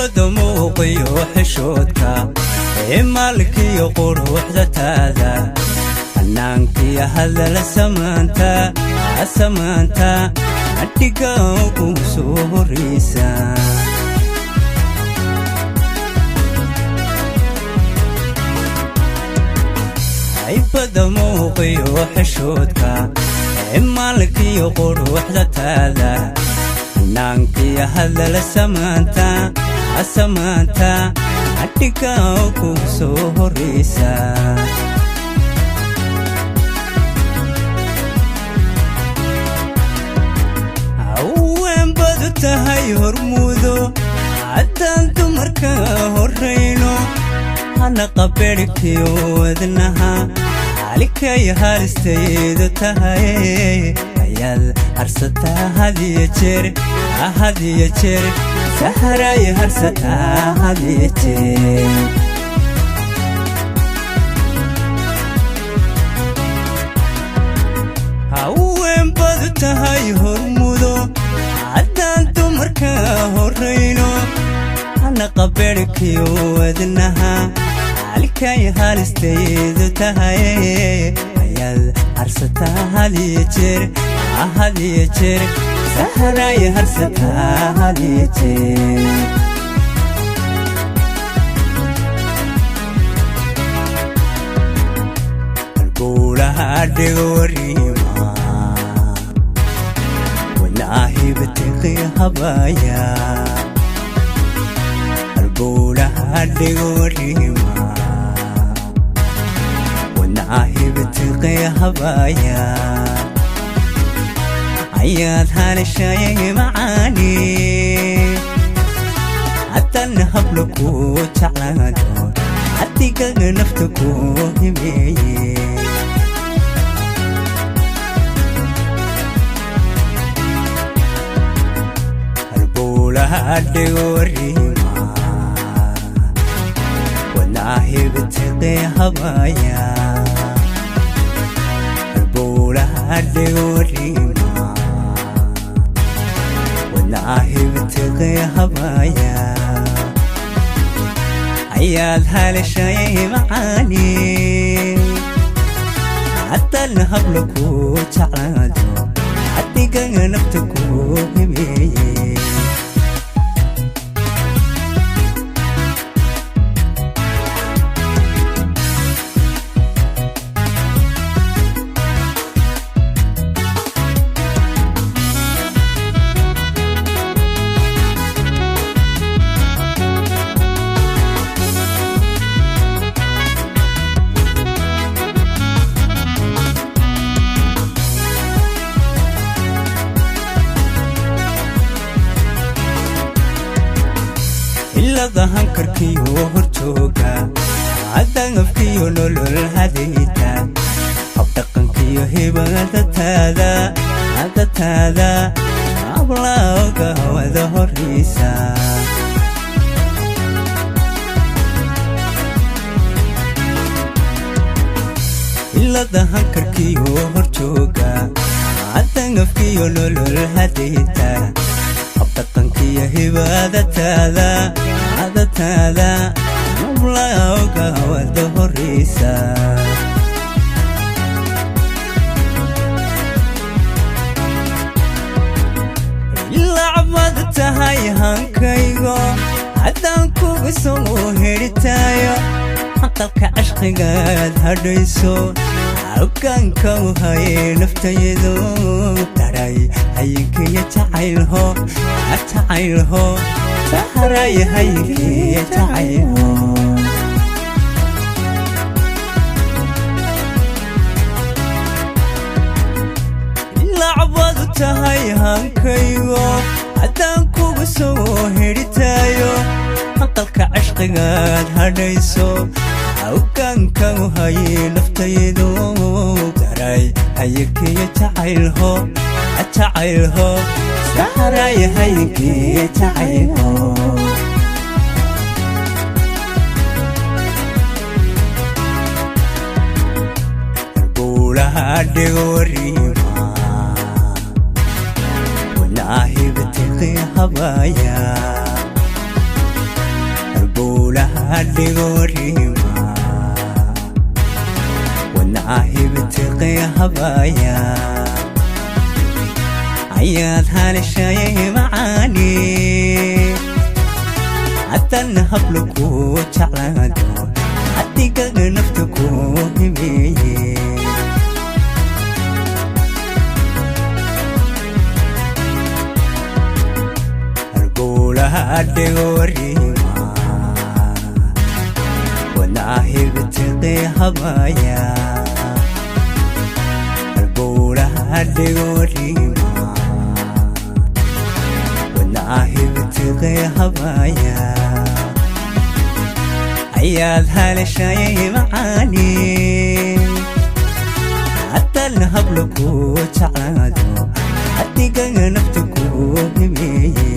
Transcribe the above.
Haybada muuqiyo xishoodka, maalkiyo quruxda taada, hanaankiyo hadala samaanta samaanta, adhiga ugu soo horraysa. Haybada muuqiyo xishoodka, maalkiyo quruxda taada, hanaankiyo hadala samaanta samaanta, adhiga ugu soo horraysa. Haween badu tahay hormuudo, haddaan dumarka horrayno, hana qabeerhkiyo wadnaha, halikay halistaydu tahay, ayaad harsataa hadiyo jeer, hadiyo jeer, saharay harsataa hadiyo jeer. Haween badu tahay hormudo, haddaan dumarka horrayno, hana qabeerhkiyo wadnaha, halikay halistaydu tahay, ayaad harsataa hadiyo jeer, hadiyo jeer, saharay harsataa hadiyo jeer. Halbowlaha dhigwarima wanaahibtiqi habaya, halbowlaha dhigwarima wanaahibtiqi habaya, ayaad halashayay macaani, haddana habla ku jeclaado, adigaga nafta ku himeeye. Halbowlaha dhigwarima wanaahibtiqi habaya, halbowlaha dhigwarima wanaahibtiqi habaya, ayaad halashayay macaani, haddana habla ku jeclaado, adigaga nafta ku himeeye. Ilada hankarkiyo horjooga, cadangafkiyo nolol hadayta, habdhaqankiyo hibadataada adataada, ablaaga wada horraysa. Ilada hankarkiyo horjooga, cadangafkiyo nolol hadayta, habdhaqankiyo hibaadataada adataada, ablaaga wada horraysa. Ilacbad tahay hankaygo, haddaan kugu soo hedhitaayo, aqalka cashqigaad hadhayso, hoggaanka u haye naftayadu, daray hayinkiyo jacaylho, jacaylho, saharay hayinkiyo jacaylho. Lacbadu tahay hankaygo, haddaan kugu soo hedhitaayo, aqalka cashqigaad hadhayso, hoggaanka u haye naftaydu, daray hayinkiyo jacaylho, jacaylho, saharay hayinkiyo jacaylho. Halbowlaha dhigwarima wanaahibtiqi habaya. Dhigo warima wadnaahibtiqi habaya ayaad halashayay macaani, haddana habla ku jeclaado, adigaga nafta ku himeeye. Halbowlaha dhigo warima wadnaahibtiqi habaya, halbowlaha dhigo warima wadnaahibtiqi habaya ayaad halashayay macaani, haddana habla ku jeclaado, adigaga nafta ku himeeye.